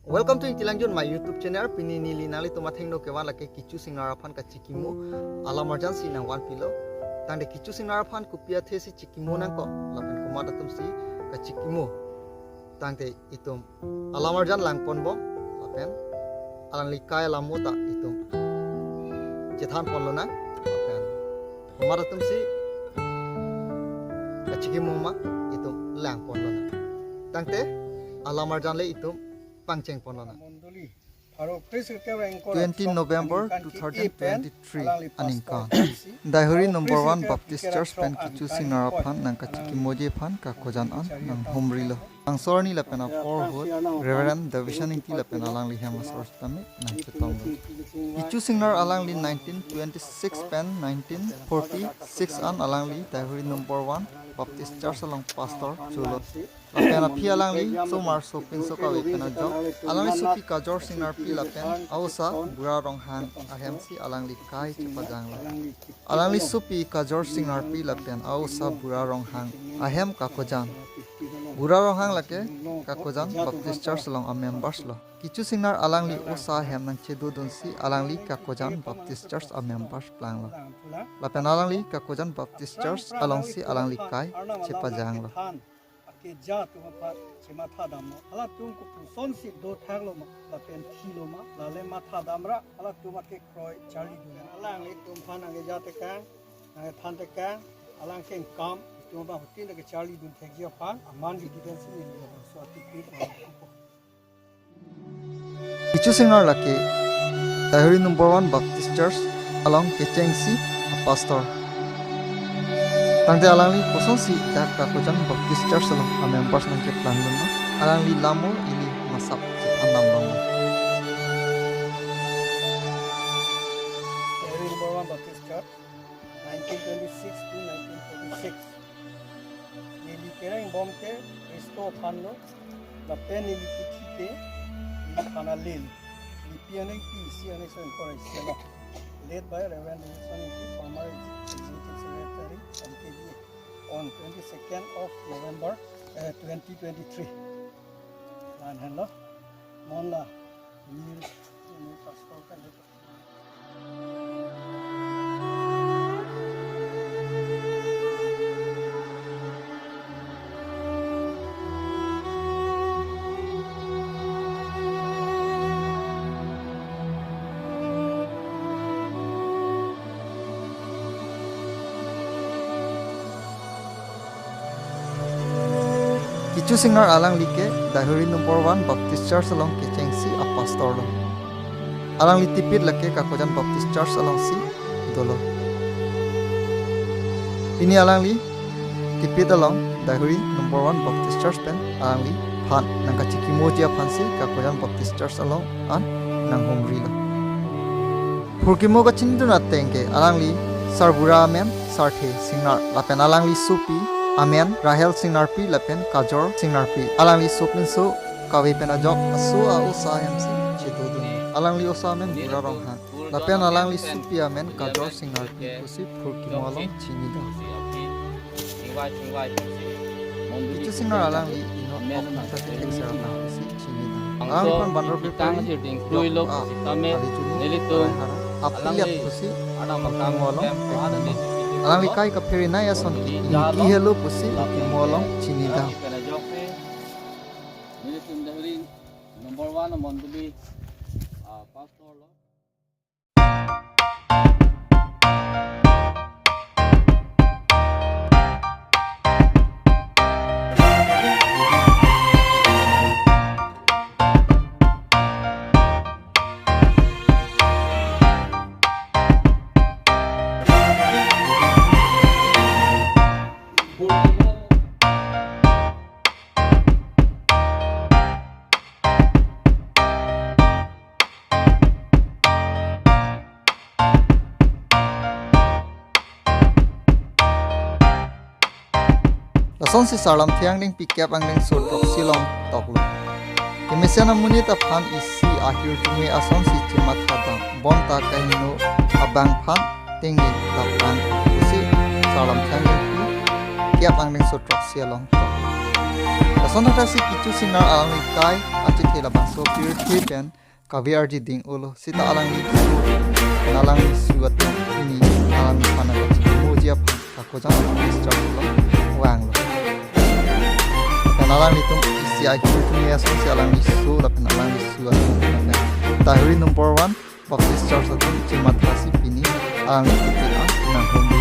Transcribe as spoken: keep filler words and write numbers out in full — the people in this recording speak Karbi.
Welcome to Ingti Langjun, my YouTube channel. Pini neli nanglitum athengno kevan lake Kichu Singnar aphan kachikimo alamarjan si nangvanpilo. Tangte Kichu Singnar aphan kopi athe si chikimo nangkok, lapen komat atum si kachikimo, tangte itum alamarjan langponbom, lapen alangli kai alamota itum chethanponlonang, lapen komat atum si kachikimo ma itum langponlonang. Tangte alamarjan le itum pangchengponlonang. Twenty November two thousand twenty-three aningkan, Daihori number one Baptist Church pen Kichu Singnar aphan nangkachikimoji aphan kakojan an nanghumrilo. Angsor arni lapen apor ahut Reverend Davison Ingti lapen alangli hem asor sitame nangchetonglo. Kichu Singnar alangli nineteen twenty-six pen nineteen forty-six an alangli Daihori number one Baptist Church along pastor cholo. Lapen aphi alangli osomar sopinso kave pen ajok alangli sopi Kajor Singnarpi lapen a-osa Bura Ronghang ahem si alangli kai chepajanglo. Alangli sopi Kajor Singnarpi lapen a-osa Bura Ronghang ahem kakojan. Bura Ronghang lake Kakojan Baptist Church along a-members lo. Kichu Singnar alangli osa ahem nangchedodunsi alangli Kakojan Baptist Church a-members planglo. Lapen alangli Kakojan Baptist Church alongsi alangli kai chepajanglo. Akeja atum aphan chematha damlo. Halatum kopusonsi dothaklo ma, lapen thilo ma, lale matha damra, halatum akekroi charlidun. Alanglitum aphan nangkeja tekang, nangkethan tekang, alang kengkam, itum abangphutin ta kecharlidun thekji aphan, aman kedidensi neli labangso atipit nangkok. Kichu Singnar lake Daihori number one Baptist Church along kechengsi a-pastor. Tangte alangli kosonsi dak Kakojan Baptist Church along a-members nangkeplanglun ma, alangli lamo ili masap chethan damlonglo. Daihori number one Baptist Church, nineteen twenty-six to nineteen forty-six. Neli kerengbom ke Khristo aphanlo, lapen neli kithi ke neli aphan alelo. Neli pi aneng pi isi aneng so ingkoi ra isi lo. Led by Reverend Nelson Ingti, former Executive Secretary, M K B A, on twenty-second of November, eh, twenty twenty-three. La-an henlo, non la, neli, neli pastor kan. Kichu Singnar alangli ke Daihori number one Baptist Church along kechengsi a-pastor lo. Alangli tipit lake Kakojan Baptist Church alongsi dolo. Pini alangli tipit along Daihori number one Baptist Church pen alangliphan nangkachikimoji aphansi Kakojan Baptist Church along an nanghumrilo. Phurkimo kachinidun ateng ke alangli sarbura amen Sarthe Singnar lapen alangli sopi amen Rahel Singnarpi lapen Kajor Singnarpi. Alangli sopinso kave pen ajok aso a-osa ahem si chedodun. Alangli osa amen Bura Ronghang lapen alangli sopi amen Kajor Singnarpi pusi phurkimo along chinidam. Kichu Singnar alangli inut ok nangsa kethek seratang pusi chinidam. Alangliphan Bandar Bepari, Block A, Alijuli, Raihara, apilak pusi phurkimo along pekdam. Alangli kai kaphere nai ason ke Ingti helo pusi phurkimo along chinidam. Nelitum Daihori number one mondoli, ah, pastor lo. Lasonsi Sarlamthe angdengpi kep angdengso throksi along toklo. Kemesen amonit aphan isi ahirjume asonsi chematha dam, bonta kahingno abangphan tengli lapang pusi Sarlamthe angdengpi kep angdengso throksi along toklo. Lason thakthaksi kecho singer alangli kai achethe labangso pirthe pen kave-arji ding-olo. Seta alangli su, alangli su atum pini alangli aphan kachingmoji aphan Kakojang Baptist Church along vanglo. Lapen alanglitum isi ahin atum ya asonsi alangli su lapen alangli su atum lapen Tahri number one Baptist Church atum chimathasi pini alangli kepi an nanghumri.